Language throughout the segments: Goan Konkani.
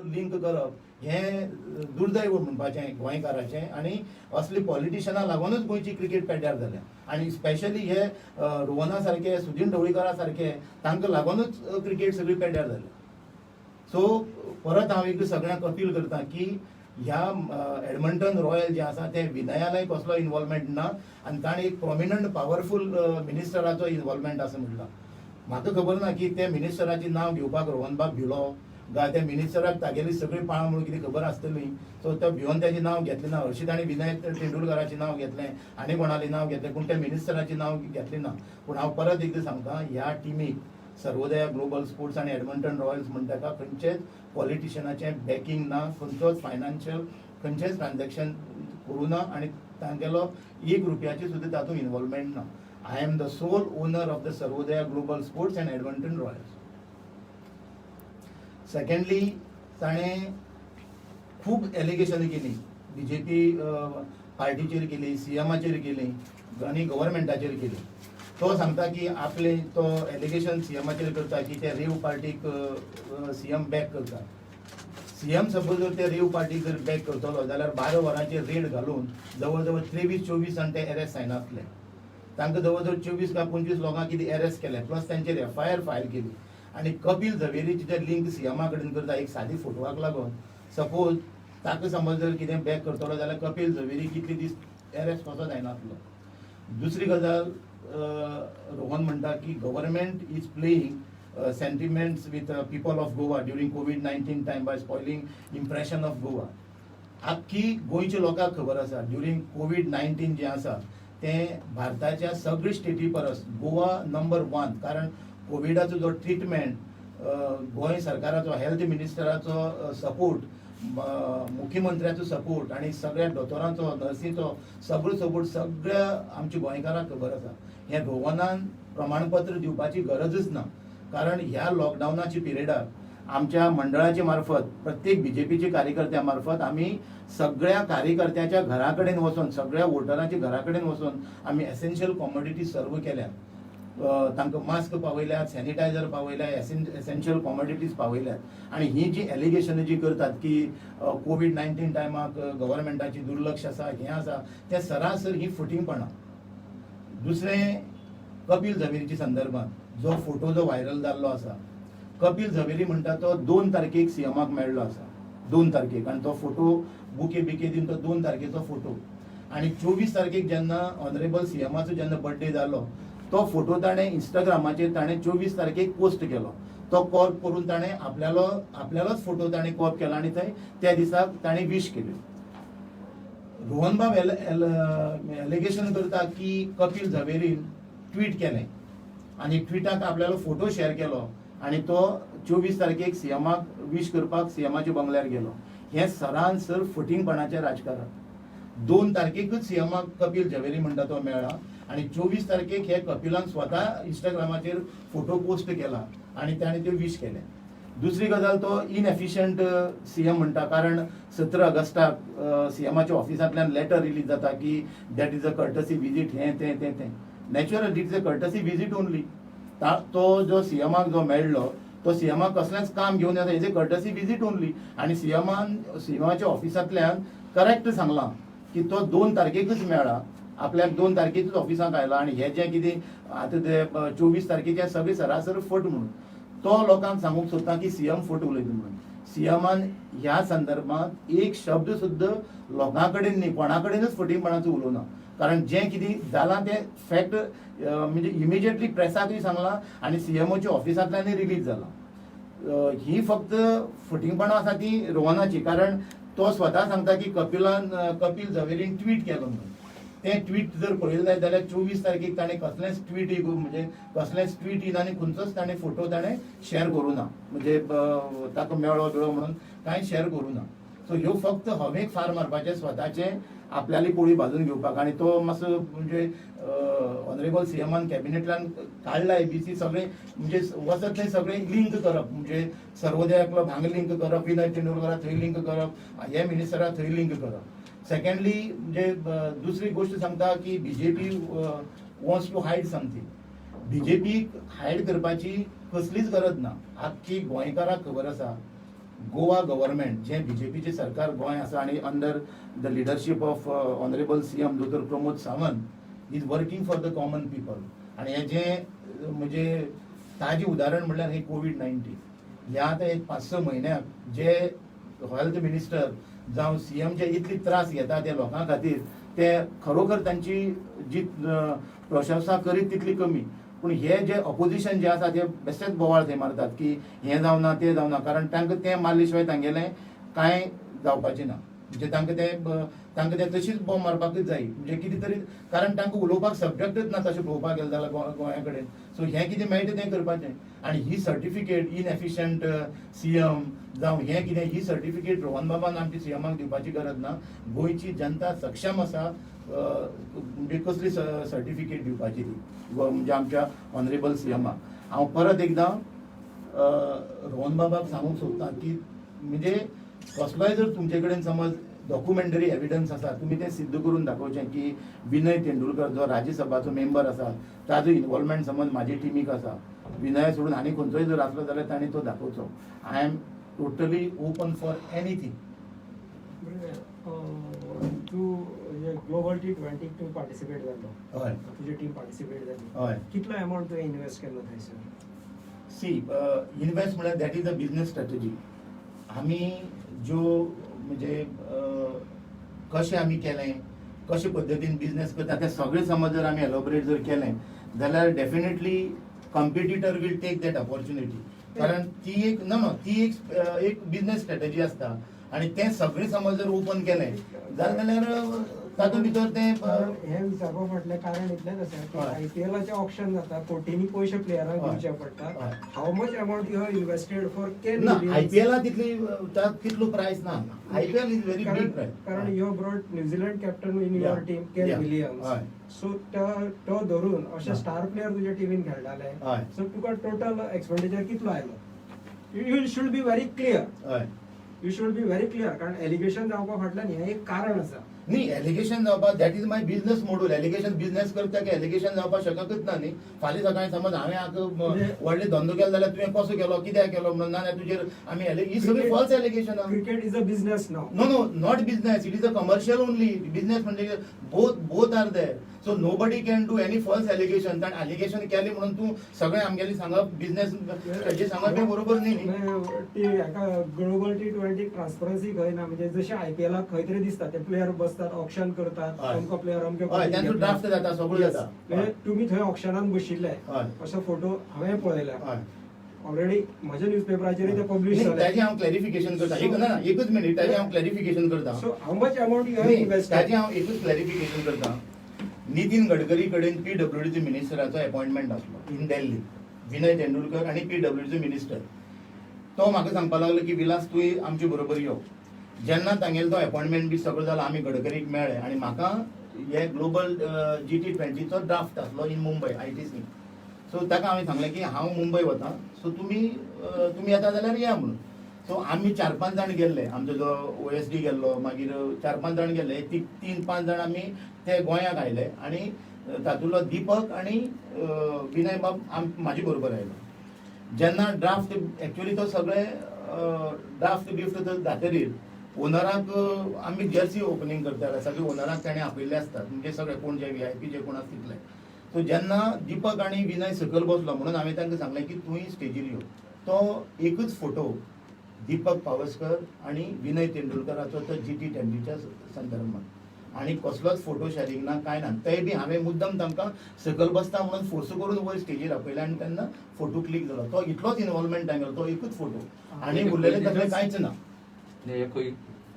लिंक करप हें दुर्दैव म्हणपाचें गोंयकाराचें. आनी असली पॉलिटिशनां लागूनच गोंयची क्रिकेट पेड्ड्यार जाल्या आनी स्पेशली हे रोहना सारके, सुदीन ढवळीकारा सारके, तांकां लागूनच क्रिकेट सगळी पेड्ड्यार जाल्या. सो परत हांव एक सगळ्यांक अपील करता की ह्या एडमंटन रॉयल जे आसा ते विनयालय कसलो इन्वॉल्वमेंट ना आनी ताणें एक प्रोमिनंट पावरफूल मिनिस्टराचो इन्वॉल्वमेंट आसा म्हणलां. म्हाका खबर ना की त्या मिनिस्टराचें नांव घेवपाक रोहनबाब भिलो काय त्या मिनिस्टराक तागेली सगळी पाळां म्हणून कितें खबर आसतली. सो तो भिवन तेजें नांव घेतलें ना. हरशीं ताणें विनय तेंडुलकाराचें नांव घेतलें आनी कोणालें नांव घेतलें, पूण त्या मिनिस्टराचें नांव घेतलें ना. पूण हांव परत एकदां सांगता, ह्या टिमीक, सर्वोदया ग्लोबल स्पोर्ट्स आनी एडमंटन रॉयल्स म्हणटा ताका खंयचेच पॉलिटिशनाचें बॅकिंग ना, खंयचोच फायनान्शियल खंयचेच ट्रान्झॅक्शन करूं ना आनी तांगेलो एक रुपयाची सुद्दां तातूंत इन्वॉल्वमेंट ना. I am the sole owner of the Sarvodaya Global Sports and Edmonton Royals. Secondly, ताणें खूब एलिगेशन केली, बीजेपी पार्टीचेर केली, सीएमाचेर केली आनी गव्हर्मेंटाचेर केली. तो सांगता की आपले तो एलिगेशन सीएमाचेर करता की ते रेव पार्टीक सीएम बॅक करता. सीएम सपोज जर ते रेव पार्टीक जर बॅक करतलो जाल्यार 12 वरांचेर रेड घालून जवळ जवळ 23-24 जाण ते एरेस्ट जायनासले. तांकां जवळ जवळ 24 काय 25 लोकांक कितें एरेस्ट केले, प्लस तांचेर एफआयआर फायल केली. आनी कपील झवेरीची जे लिंक सीएमा कडेन करता एक सादी फोटवाक लागून, सपोज ताका समज जर कितें बॅक करतलो जाल्यार कपील झवेरी कितले दीस एरेस्ट कसो जायनासलो? दुसरी गजाल, रोहन म्हणटा की government is playing sentiments with people of Goa during COVID-19 time by spoiling impression of Goa. आख्खी गोंयच्या लोकांक खबर आसा, ड्युरींग कोवीड 19 जें आसा तें भारताच्या सगळे स्टेटी परस गोवा नंबर वन, कारण कोविडाचो जो ट्रिटमेंट, गोंय सरकाराचो, हेल्थ मिनिस्टराचो सपोर्ट, मुख्यमंत्र्याचो सपोर्ट आनी सगळ्या दोतोरांचो, नर्सीचो सगळो सपोर्ट सगळ्या आमच्या गोंयकारांक खबर आसा. हें रोहनान प्रमाणपत्र दिवपाची गरजच ना, कारण ह्या लॉकडावनाच्या पिरियडार आमच्या मंडळाचे मार्फत, प्रत्येक बीजेपीचे कार्यकर्त्या मार्फत आमी सगळ्या कार्यकर्त्याच्या घरा कडेन वचोन, सगळ्या वोटरांच्या घरा कडेन वचोन आमी एसेन्शियल कॉमोडिटी सर्व केल्यात. तांकां मास्क पावयल्यात, सॅनिटायझर पावयल्या, एसेन्शियल कॉमोडिटीज पावयल्यात. आनी ही जी एलिगेशन जी करतात की कोवीड 19 टायमाक गव्हर्मेंटाची दुर्लक्ष आसा, हें आसा, तें सरासर ही फटींगपणां. दुसरें, कपील झवेरीच्या संदर्भात जो फोटो जो व्हायरल जाल्लो आसा, कपील झवेरी म्हणटा तो 2 तारखेक सीएमाक मेळ्ळो आसा, 2 तारखेक, आनी तो फोटो बुके बिके दिवन तो 2 तारखेचो फोटो. आनी 24 तारखेक जेन्ना ऑनरेबल सीएमाचो जेन्ना बर्थडे जालो, तो फोटो ताणें इंस्टाग्रामाचेर ताणें 24 तारखेक पोस्ट केलो. तो कॉप करून ताणें आपल्यालोच फोटो ताणें कॉप केला आनी थंय त्या दिसाक ताणें विश केली. रोहनबाब एलिगेशन करता की कपील झवेरीन ट्वीट केलें आनी ट्विटाक आपल्यालो फोटो शेअर केलो आनी तो 24 तारखेक सीएमाक विश करपाक सीएमाच्या बंगल्यार गेलो. हें सरासर फटींगपणाचें राजकारण. 2 तारखेकच सीएमाक कपील झवेरी म्हणटा तो मेळ्ळा आनी 24 तारखेक हे कपिलान स्वता इंस्टाग्रामाचेर फोटो पोस्ट केला आनी ताणें त्यो विश केलें. दुसरी गजाल, तो इनएफिशियंट सीएम म्हणटा, कारण 17 ऑगस्टाक सीएमाच्या ऑफिसांतल्यान लेटर रिलीज जाता की that is a courtesy visit, हें तें तें तें. Natural, it is a courtesy visit only. तो जो सीएमाक जो मेळ्ळो तो सीएमाक कसलेंच काम घेवन येता, is a courtesy visit only. आनी सीएमान, सीएमाच्या ऑफिसांतल्यान करेक्ट सांगलां की तो 2 तारखेकच मेळ्ळा आपल्याक, 2 तारखेकच ऑफिसाक आयला आनी हे जें कितें आतां ते 24 तारखेचे सगळें सरासर फट म्हणून तो लोकांक सांगूंक सोदता की सीएम फट उलयता म्हणून. सीएमान ह्या संदर्भात एक शब्द सुद्दां लोकां कडेन न्ही, कोणा कडेनच फटींगपणाचो उलोवना, कारण जें कितें जालां तें फॅक्ट म्हणजे इमिजिएटली प्रेसाकूय सांगलां आनी सीएमओच्या ऑफिसांतल्यानय रिलीज जालां. ही फक्त फटींगपणां आसा ती रोहनाची, कारण तो स्वता सांगता की कपिलान, कपील झवेरीन ट्वीट केलो म्हणून. तें ट्वीट जर पळयलें जायत जाल्यार 24 तारखेक ताणें कसलेंच ट्वीट, म्हणजे कसलेंच ट्वीट येना आनी खंयचोच ताणें फोटो ताणें शेअर करूं ना, म्हणजे ताका मेळ्ळो बिळो म्हणून कांय शेअर करूं ना. सो ह्यो फक्त हवेक फार मारपाचें, स्वताचे आपल्याली पोळी भाजून घेवपाक. आनी तो मातसो म्हणजे ऑनरेबल सीएमान कॅबिनेटल्यान काडला एबीसी सगळे, म्हणजे वचत थंय सगळे लिंक करप, म्हणजे सर्वोदया क्लब हांगा लिंक करप, विनय तेंडुलकरा थंय लिंक करप, हे मिनिस्टरा थंय लिंक करप. सेकंडली, म्हणजे दुसरी गोष्ट सांगता की BJP wants to hide something. बीजेपीक हायड करपाची कसलीच गरज ना. आख्खी गोंयकाराक खबर आसा. गोवा गव्हर्मेंट जें बीजेपीचें सरकार गोंय आसा आनी under the leadership of honourable CM Doctor Pramod Sawant is working for the common people. आनी हें जें म्हणजे ताजें उदाहरण म्हणल्यार हें कोवीड-19 ह्या आतां एक 5-6 म्हयन्याक जे हेल्थ मिनिस्टर जावं सीएम जे इतली त्रास घेता ते लोकां खातीर, ते खरोखर तांची जी प्रशंसा करीत तितली कमी. पूण हे जे ऑपोजिशन जे आसा ते बेश्टेच बोवाळ थंय मारतात की हें जावना, तें जावना, कारण तांकां तें मारले शिवाय तांगेलें कांय जावपाचें ना. म्हणजे तांकां ते तशीच बॉम्ब मारपाकूच जाय, म्हणजे कितें तरी, कारण तांकां उलोवपाक सब्जॅक्टच ना तशें पळोवपाक गेलें जाल्यार गोंया कडेन. सो हें कितें मेळटा तें करपाचें. आनी ही सर्टिफिकेट इनएफिशियंट सीएम जावं हें कितें, ही सर्टिफिकेट रोहन बाबान आमच्या सीएमाक दिवपाची गरज ना. गोंयची जनता सक्षम आसा म्हणजे कसली सर्टिफिकेट दिवपाची ती म्हणजे आमच्या ऑनरेबल सीएमाक. हांव परत एकदां रोहन बाबाक सांगूंक सोदतां की म्हणजे कसलोय जर तुमचे कडेन समज डॉक्युमेंटरी एविडन्स आसा, तुमी तें सिद्ध करून दाखोवचें की विनय तेंडुलकर जो राज्यसभाचो मेंबर आसा ताजो इन्वॉल्वमेंट समज म्हाजे टिमीक आसा, विनय सोडून आनी खंयचोय जर आसलो जाल्यार ताणें तो दाखोवचो. I am totally open for anything. बरें, तूं ग्लोबल टी20 तूं पार्टिसिपेट जालो? हय. तुजी टीम पार्टिसिपेट जाली? हय. कितलो अमाउंट तुवें इन्वेस्ट केलो थंयसर? सी, इन्वेस्ट म्हळ्यार that is a business strategy. आमी ज्यो म्हणजे कशें आमी केलें, कशे पद्दतीन बिजनेस करता तें सगळें समज जर आमी एलोबरेट जर केलें जाल्यार definitely competitor will take that opportunity, कारण ती एक ना ना ती एक एक बिजनेस स्ट्रेटजी आसता आनी तें सगळें समज जर ओपन केलें जाल्यार तातूंत भितर तें कारण हें विचारपा फाटलें कारण इतलेंच आसा की आयपीएलाचें ऑक्शन जाता, कोटींनी पयशे प्लेयरांक दिवचे पडटा. How much amount you have invested for Kane? ना, आयपीएला तितली तितलो प्रायस ना. IPL is very big price. कारण you brought New Zealand captain in your team, Kane Williams. So तो धरून अशे स्टार प्लेयर तुज्या टिमीन खेळटाले. सो तुका टोटल एक्सपेंडिचर कितलो आयलो? You should be very clear. You should be very clear, कारण एलिगेशन जावपा फाटल्यान हें एक कारण आसा. न्ही, एलिगेशन जावपा that is my business model. Allegation business करता की एलिगेशन जावपाक शकतच ना न्ही. फाल्यां सकाळीं समज हांवें आतां व्हडले धंदो केलो जाल्यार तुवें कसो केलो, कित्याक केलो म्हणून, ना तुजेर आमी ही सगळी false allegation. Cricket is a business now. No, no, not business. It is a commercial only. Business म्हणजे both are there. So nobody can do any false allegation. कारण एलिगेशन केलें म्हणून तूं सगळें आमगेलें सांगप, बिझनेस हेजें सांगप हें बरोबर न्ही न्ही. ती हेका ग्लोबल टी20 ट्रान्सपरन्सी खंय ना. म्हणजे जशें आयपीएलाक खंय तरी दिसता, ते प्लेयर बसतात, ऑक्शन करतात, अमको प्लेयर अमके. हय, तांचो ड्राफ्ट जाता, सगळो जाता. म्हणजे तुमी थंय ऑक्शनान बशिल्ले असो फोटो हांवें पळयला. ऑलरेडी म्हज्या न्यूज पेपराचेर ते पब्लिश जाले. ताजें हांव क्लॅरिफिकेशन करता. एक ना, एकच मिनीट, ताजें हांव क्लॅरिफिकेशन करता. So how much amount you have invested? ताजें हांव एकूच क्लॅरिफिकेशन करता. नितीन गडकरी कडेन पीडब्ल्यूडीचे मिनिस्टराचो अपॉइंटमेंट आसलो इन दिल्ली. विनय तेंडुलकर आनी पीडब्ल्यूडीचो मिनिस्टर, तो म्हाका सांगपाक लागलो की विलास, तूं आमचे बरोबर यो. जेन्ना तांगेलो तो अपॉइंटमेंट बी सगळो जालो, आमी गडकरीक मेळ्ळे आनी म्हाका हे ग्लोबल जीटी20चो ड्राफ्ट आसलो इन मुंबय आयटीसी. सो ताका हांवें सांगलें की हांव मुंबय वता, सो तुमी येता जाल्यार या म्हणून. सो आमी 4-5 जाण गेल्ले. आमचो जो ओएसडी गेल्लो, मागीर 4-5 जाण गेल्ले, ती 3-5 जाण आमी ते गोंयाक आयले आनी तातूंतलो दीपक आनी विनय बाब म्हाजे बरोबर आयलो. जेन्ना ड्राफ्ट एक्चुअली तो सगळे ड्राफ्ट बिफ्ट तो जातरीर ओनराक आमी जर्सी ओपनींग करताले, सगळे ओनराक ताणें आपयल्ले आसतात, म्हणजे सगळे कोण जे व्हीआयपी जे कोण आसा तितले. सो जेन्ना दीपक आनी विनय सकयल बसलो म्हणून हांवें तांकां सांगलें की तूंय स्टेजीर यो. तो एकूच फोटो दीपक पावसकर आनी विनय तेंडुलकराचो तो जीटी20च्या संदर्भात, आनी कसलोच फोटो शॅरिंग ना, कांय ना. तेय बी हांवें मुद्दम तांकां सकयल बसता म्हणून फोर्स करून वयर स्टेजीर आपयले आनी तेन्ना फोटो क्लिक जालो. तो इतलोच इनवॉल्वमेंट तांगेलो, तो एकूच फोटो आनी उरलेलें तसलें कांयच ना.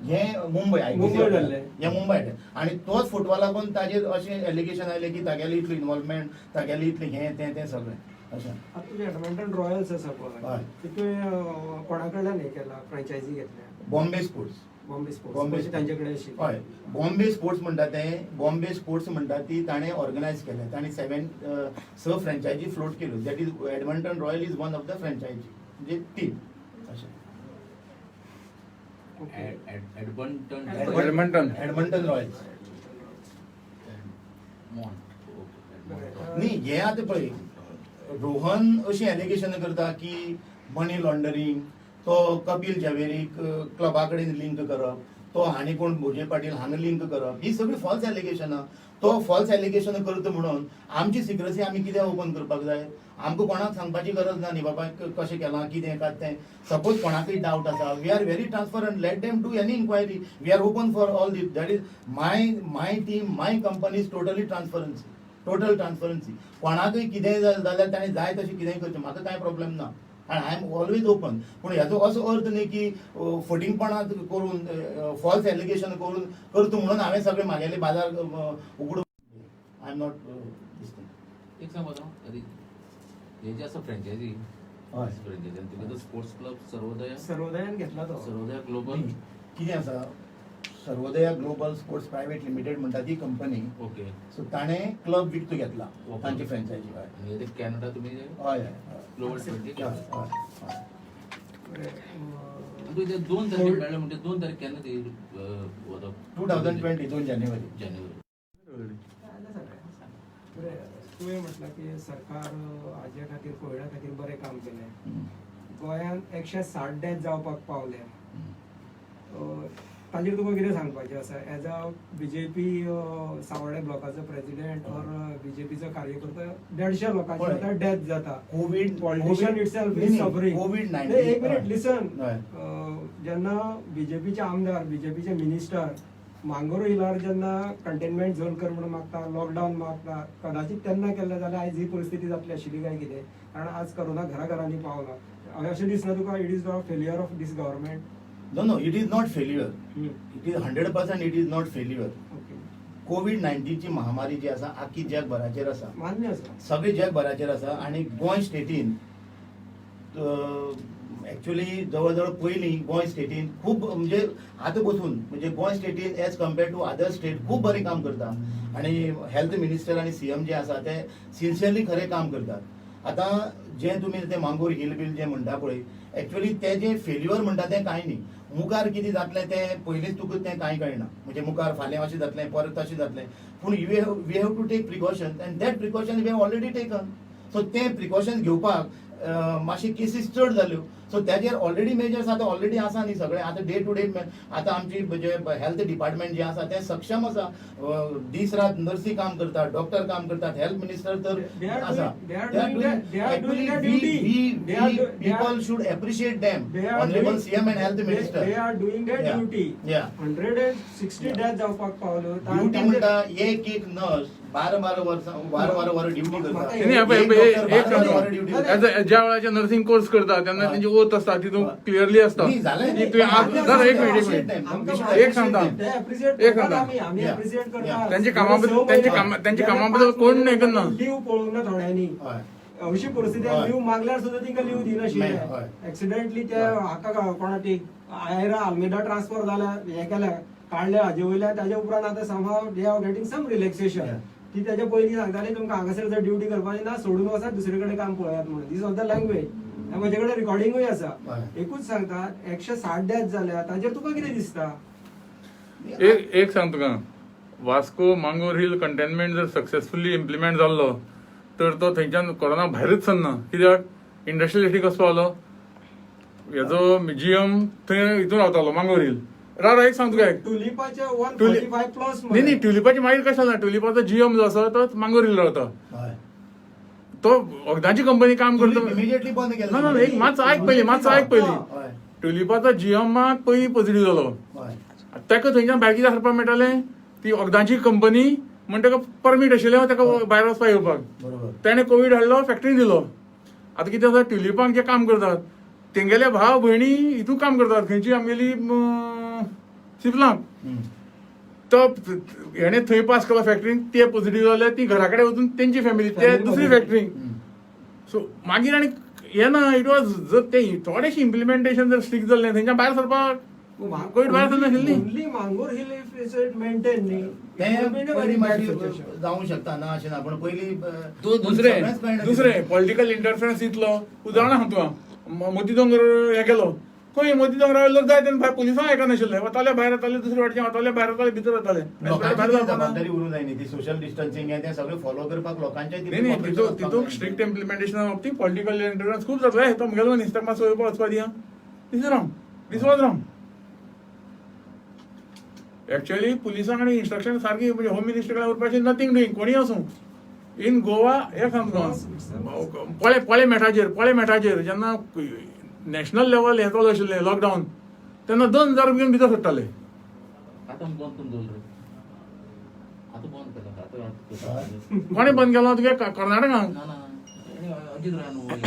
हे मुंबय मुंबय जाल्लें. हे मुंबय आनी तोच फोटवा लागून ताजेर अशें एलिगेशन आयलें की तागेलें इतलें इनवॉल्वमेंट, तागेलें इतलें हें तें तें सगळें अशें. आतां तुजें एडमंटन रॉयल्स आसा पळय, ती तुवें कोणा कडल्यान हें केला, फ्रँचायजी घेतल्या? बॉम्बे स्पोर्ट्स. बॉम्बे स्पोर्ट्स. बॉम्बे तांचे कडेन आशिल्ली? हय, बॉम्बे स्पोर्ट्स म्हणटा तें, बॉम्बे स्पोर्ट्स म्हणटा ती ताणें ऑर्गनायज केलें. ताणें 7 6 फ्रँचायजी फ्लोट केल्यो. That is Edmonton Royal is one of the franchise, म्हणजे टीम अशें. Edmonton. Edmonton. Edmonton Royals. न्ही, हे आतां पळय, रोहन अशी एलिगेशन करता की मनी लॉन्डरींग, तो कपिल झवेरीक क्लबा कडेन लिंक करप, तो हांणी कोण भोजे पाटील हांगा लिंक करप, ही सगळी फॉल्स एलिगेशनां. तो फॉल्स एलिगेशन करता म्हणून आमची सिक्रेसी आमी कित्याक ओपन करपाक जाय? आमकां कोणाक सांगपाची गरज ना न्ही बाबा, कशें केलां, कितें काय तें. सपोज कोणाकय डावट आसा, we are very transparent. Let them do any inquiry. We are open for all this. That is my team, my company is totally transparency, total transparency. कोणाकय कितेंय जालें जाल्यार ताणें जाय तशें कितेंय करचें, म्हाका कांय प्रॉब्लेम ना आनी I am always open. पूण ह्याचो असो अर्थ न्ही की फटींगपणां करून, फॉल्स एलिगेशन करून करता म्हणून हांवें सगळें म्हागेले बाजार उगडून. I am not this thing. एक सांग म्हाका, अरे, हे जे आसा फ्रँचायझी, हय. फ्रँचायझी आनी तुगे तो स्पोर्ट्स क्लब सर्वोदय, सर्वोदयान घेतला तो. सर्वोदय ग्लोबल. कितें आसा, सर्वोदया ग्लोबल स्पोर्ट्स प्रायव्हेट लिमिटेड म्हणटा ती कंपनी. सो ताणें क्लब विकतो घेतला, तांची फ्रँचायजी. हय. आनी ते कॅनडा तुमी हय हय ग्लोबल 20. हय हय हय. बरें, आनी तुका ते 2 तारखेर मेळ्ळे म्हणजे 2 तारीख केन्ना ती वता? 2020, 2 जानेवारी. जानेवारी. जालें सगळें. बरें, तुवें म्हटलां की सरकार हाजे खातीर, कोविडा खातीर बरें काम केलें. गोंयांत 160 डेथ जावपाक पावले. ताजेर तुका कितें सांगपाचें आसा एज अ बीजेपी सावर्डे ब्लॉकाचो प्रेसिडेंट ऑर बीजेपीचो कार्यकर्ता? 150 लोकांची पळय. आतां डेथ जाता. Covid politician itself is suffering. Covid 19. एक मिनिट, लिसन. हय. जेन्ना बीजेपीचे आमदार, बीजेपीचे मिनिस्टर मांगोर हिलार जेन्ना कंटेनमेंट झोन कर म्हणून मागता, लॉकडावन मागता, कदाचित तेन्ना केल्लें जाल्यार आयज ही परिस्थिती जातली आशिल्ली काय कितें? कारण आज करोना घरा घरांनी पावला. अशें दिसना तुका it is the failure of this government? No, it is not failure. It is 100%, it is not failure. Covid 19ची महामारी जी आसा, आख्खी जगभराचेर आसा. मान्य आसा. सगळे जगभराचेर आसा आनी गोंय स्टेटीन एक्चुअली जवळ जवळ पयलीं गोंय स्टेटीन खूब, म्हणजे आतां बसून, म्हणजे Goa स्टेटीन as compare to other state खूब बरें काम करता आनी हेल्थ मिनिस्टर आनी सीएम जे आसा ते सिन्सियरली खरें काम करतात. आतां जें तुमी ते मांगूर हिल बील जें म्हणटा पळय, एक्चुअली तें जें फेल्युअर म्हणटा तें कांय न्ही. मुखार कितें जातलें तें पयलींच तुका तें कांय कळना, म्हणजे मुखार फाल्यां अशें जातलें, परत तशें जातलें. पूण you have we have to take precaution and that precaution we have already taken. So तें प्रिकॉशन घेवपाक मातशे केसीस चड जाल्यो. सो तेजेर ऑलरेडी मेजर्स आतां ऑलरेडी आसा न्ही सगळे. आतां डे टू डे आतां आमची जे हेल्थ डिपार्टमेंट जे आसा तें सक्षम आसा. दीस रात नर्सी काम करतात, डॉक्टर काम करतात, हेल्थ मिनिस्टर तर They are आसा. They are doing they are doing their duty. They are they are- People should appreciate them, They are honourable doing- CM and health minister. They are doing their duty. 160 death जावपाक पावल्यो. ड्युटी म्हणटा, एक एक नर्स 12-12 वर्सां, 12-12 वरां ड्युटी करता. म्हाका नाही, एक डॉक्टर एक 12-12 वरां ड्युटी सांगतो. करता. As a- ज्या वेळाचे नर्सिंग कोर्स करता तेन्ना हय. तेंची ओथ आसता, तितून हय. क्लियरली आसता न्ही, जालें. की तुवें आज सर, एक मिनिट, एक मिनिट. आमकां एक सांगता. ते appreciate एक करतात सांगता. आमी, आमी appreciate करता. त्यांच्या कामाबद्दल- त्यांच्या कामाबद्दल कोण नाही करना. लीव पळोवंक ना थोड्यांनी. हय. अशी परिस्थिती, हय. लीव मागल्यार सुद्दां तांकां लीव दिनाशिल्ले. नाही, हय. एक्सिडेंटली ते हय. हाका कोणा ती आयरा आल्मेदा ट्रान्सफर जाल्या, हे केल्या, काडल्या हाजे वयल्या. ताज्या उपरांत आतां somehow they are getting some relaxation. ती त्याच्या पयलीं सांगताली तुमकां हांगासर जर ड्युटी करपाची ना, सोडून वचात, दुसरे कडेन काम पळयात म्हणून. These was the language. म्हजे कडेन रिकॉर्डिंगूय आसा. एकूच सांगता, 160 डेथ जाल्या ताजेर तुका कितें दिसता? एक एक सांग तुका, वास्को मांगोर हिल कंटेनमेंट जर सक्सेसफुली इम्प्लिमेंट जाल्लो तर तो थंयच्यान कोरोना भायरच सरना. कित्याक इंडस्ट्रियलिटी कसो पावलो, हेजो जीएम थंय हितून रावतालो मांगोर हिल. राव राव, एक सांग तुका एक. टुलिपाचे 145 प्लस. न्ही न्ही, ट्युलिपाची मागीर कशें जालें, ट्युलिपाचो जीएम जो आसा तो मांगोर हिल रावता. तो वखदांची कंपनी काम करता. इमिजिएटली बंद केलें. ना ना, एक मातसो आयक पयलीं, मातसो आयक पयलीं. ट्युलिपाचो जीएमाक पयलीं पॉझिटिव्ह जालो. ताका थंयच्यान भायर कित्याक सरपाक मेळटालें? ती वखदांची कंपनी म्हण ताका परमीट आशिल्लें ताका भायर वचपाक येवपाक. तेणें कोवीड हाडलो, फॅक्टरीन दिलो. आतां कितें आसा, ट्युलिपांक जे काम करतात तेंगेले भाव भयणी हितून काम करतात, खंयची आमगेली सिपलांक. तो हेणे थंय पास केलो फॅक्टरीन, ते पॉझिटिव्ह जाले, ती घरा कडेन वचून तेंची फॅमिली ते दुसरी फॅक्टरीन. सो मागीर आनी हें ना, it was जर ते थोडेशें इम्प्लिमेंटेशन जर स्ट्रिक्ट जाल्लें, थंयच्यान भायर सरपाक कोवीड भायर सरनाशिल्ली. Only Mangor Hill if is maintain न्ही, तें पयलीं मातशी जावंक शकता, ना अशें ना, पूण पयलीं दुसरें सगळेंच कळना. दुसरें पॉलिटिकल इंटरफरन्स इतलो. उदाहरण सांगता तुका, मोती दोंगर हें केलो खंय, मोती दोंगरा लोक जाय तेन्ना भायर पुलिसांक आयकनाशिल्ले, वताले भायर येताले, दुसरे वाटेन वताले, भायर येताले, भितर वताले. लोकांची भायर ती जावपाना. जबाबदारी उरूंक जाय न्ही. ती सोशल डिस्टन्सिंग हें तें सगळें फॉलो करपाक लोकांचें. न्ही न्ही, तितून स्ट्रिक्ट इम्प्लिमेंटेशना बाबतींत पॉलिटिकल इंटरफरन्स खूब जातलें. तो मुगेलो मनीस, ताका मातसो वचपा दिया. This is wrong, this was wrong. Actually पुलिसां कडेन इन्स्ट्रक्शन सारकी, म्हणजे होम मिनिस्टर कडेन उरपाचें. Nothing doing. कोणीय आसूं, इन गोवा हे सांगता, पळे पळे मेठाचेर, पळे मेठाचेर जेन्ना नॅशनल लेवल हें चालू आशिल्लें लॉकडावन, तेन्ना 2000 घेवन भितर सोडटाले. आतां बंद करून दवरलें, आतां बंद केला आतां. कोणें बंद केलो तुगे? कर्नाटकान. ना ना, हेणे अजित रायन मरे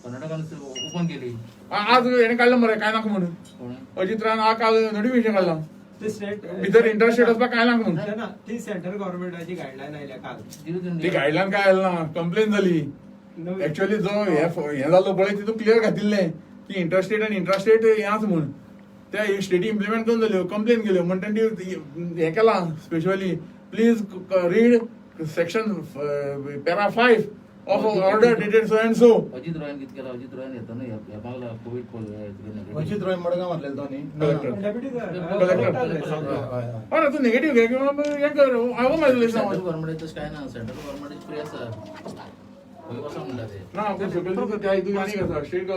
कर्नाटकान ओपन केली. आज हेणें काडलें मरे, कांय नाका म्हणून. कोणें? अजित रायन आ काल नोटिफिकेशन काडलां. ते स्टेट भितर इंटरस्टेट वचपाक कांय नाका म्हणून. ना, ती सेंट्रल गव्हर्नमेंटाची गायडलायन आयल्या काल. ती गायडलायन काय आयलें ना, कंप्लेन जाली. नवी. एक्चुअली जो हे हें जालो पळय, तितून क्लियर घातिल्लें की इंटरस्टेट आनी इंट्रास्टेट हें आसा म्हूण. त्या स्टेटी इम्प्लिमेंट करून जाल्यो, कंप्लेन केल्यो म्हण तेणी हें केलां, specially please read section para 5 of order dated so and so. Ajit रॉयन कितें केला? अजित रॉयन येता न्हू ह्या मागला कोवीड. अजित रॉय मडगांव मारलेलो तो न्ही? Collector. Deputy Collector. हय, हय. अरे तूं नेगेटीव घे किंवा हें कर, हांव आयसोलेशन. सेंट्रल गव्हर्नमेंट तशें कांय ना, सेंट्रल गव्हर्नमेंट फ्री आसा, खंय वचोंक म्हणटा ते. ना, पूण सकयल त्या हितून आनीक आसा स्टेट.